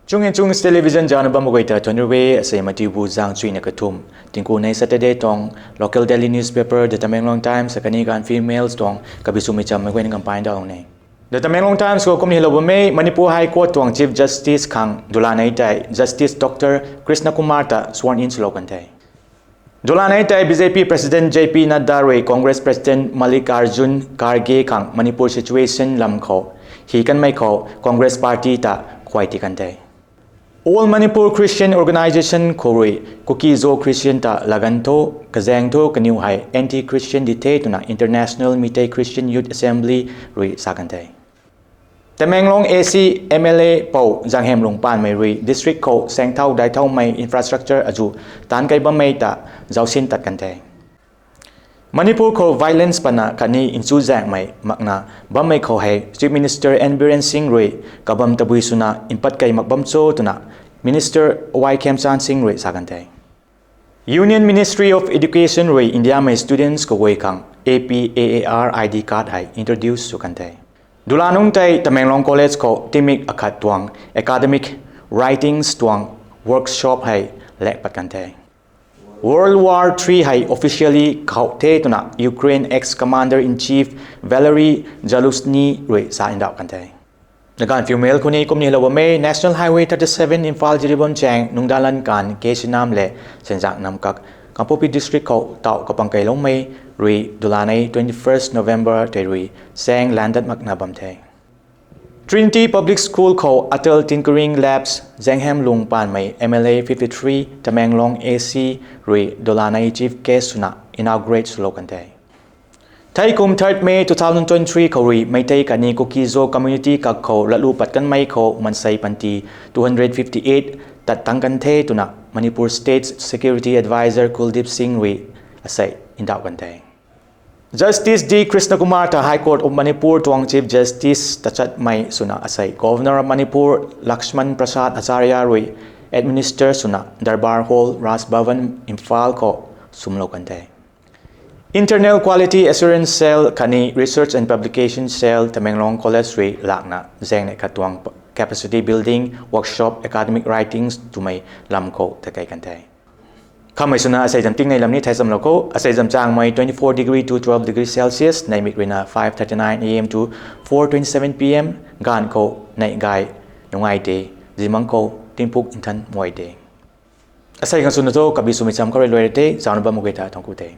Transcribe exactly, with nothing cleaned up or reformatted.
Chung Chungs Television zana bam guay ta thuanc rui e. Asei matibu zang chuina kathum, tingku nei Saturday tuang local daily newspaper The Tamenglong Times akhatni Gaanphiu Mail tuang kabi swmei chammei guayna compile daw ne. The Tamenglong Times khou kumni helou bam e: Manipur High Court tuang Chief Justice khang dulanei tei Justice Doctor Krishna Kumar ta sworn in swlou kan the. Dulanei tei B J P President J P Nadda rui Congress President Mallikarjun Kharge khang Manipur situation lam khou hi kanmei khou Congress Party ta khuay ti kan the. All Manipur Christian Organisation khou rui Kuki-Zo Christian ta laganv thu, kazaeng thu kaniw hei anti-Christian di the twna International Meitei Christian Youth Assembly rui sa kan the. Tamenglong A C M L A Pou Janghem Lungpanmei rui district khou saengthau daithaumei infrastructure azu taanc kei bammei ta zausin tat kan the. Manipur khou violence patna khatni nchuzaenghmei makna bammei khou hei Chief Minister N Biren Singh rui kabam tabui swna mpat kei mak bam cho twna Minister Y Khemchand Singh rui sa kan the. Union Ministry of Education rui Indiamei students kaguay khang A P A A R I D card hei introduce sw kan the. Dula nungc tei Tamenglong College khou tingmik akhat tuang academic writings tuang workshop hei lak pat kan the. World War Three hei officially khou the twna Ukraine ex-commander-in-chief Valery Zaluzhny rui sa ndauh kan the. The Gaanphiu Mail khou ni kumni helou bam e: National Highway thirty-seven Imphal Jiribam chaeng nungdanlan kan K C Nam le Senjak Namkak, Kangpokpi District khou tauh kapang keiloumei rui dulanei twenty-first November tei rui saeng landat makna bam the. Trinity Public School khou Atal Tinkering Labs Janghem Lungpanmei M L A fifty-three Tamenglong A C rui dulanei chief guest swna inaugurate swlou kan the. Theikum third May two thousand twenty-three khou rui Meitei khatni Kuki-Zo community kak khou latlu pat kanmei khou mansei panty two hundred fifty-eight tat tang kan the twna Manipur State Security Adviser Kuldeep Singh rui asei ndauh kan the. Justice D Krishna Kumar ta High Court of Manipur tuang Chief Justice tachatmei swna asei Governor of Manipur Lakshman Prasad Acharya rui administer swna Darbar Hall, Raj Bhavan, Imphal khou swmlou kan the. Internal Quality Assurance Cell khatni Research and Publication Cell Tamenglong College rui lakna zaengnei khat tuang capacity building, workshop, academic writings twmei lam khou takei kan the. Khamei swna asei zam tingnei lam ni thei chamlou khou, asei zam changmei twenty-four degree to twelve degree Celsius, neihmik ruina five thirty-nine A M to four twenty-seven P M, gaanv khou neih gay nungai de, zimang khou tingpuk nthan muay de. Asei khang swna thu kabi swmei cham khou rui luai rei the, zaucna bam mak guay ta thangku the.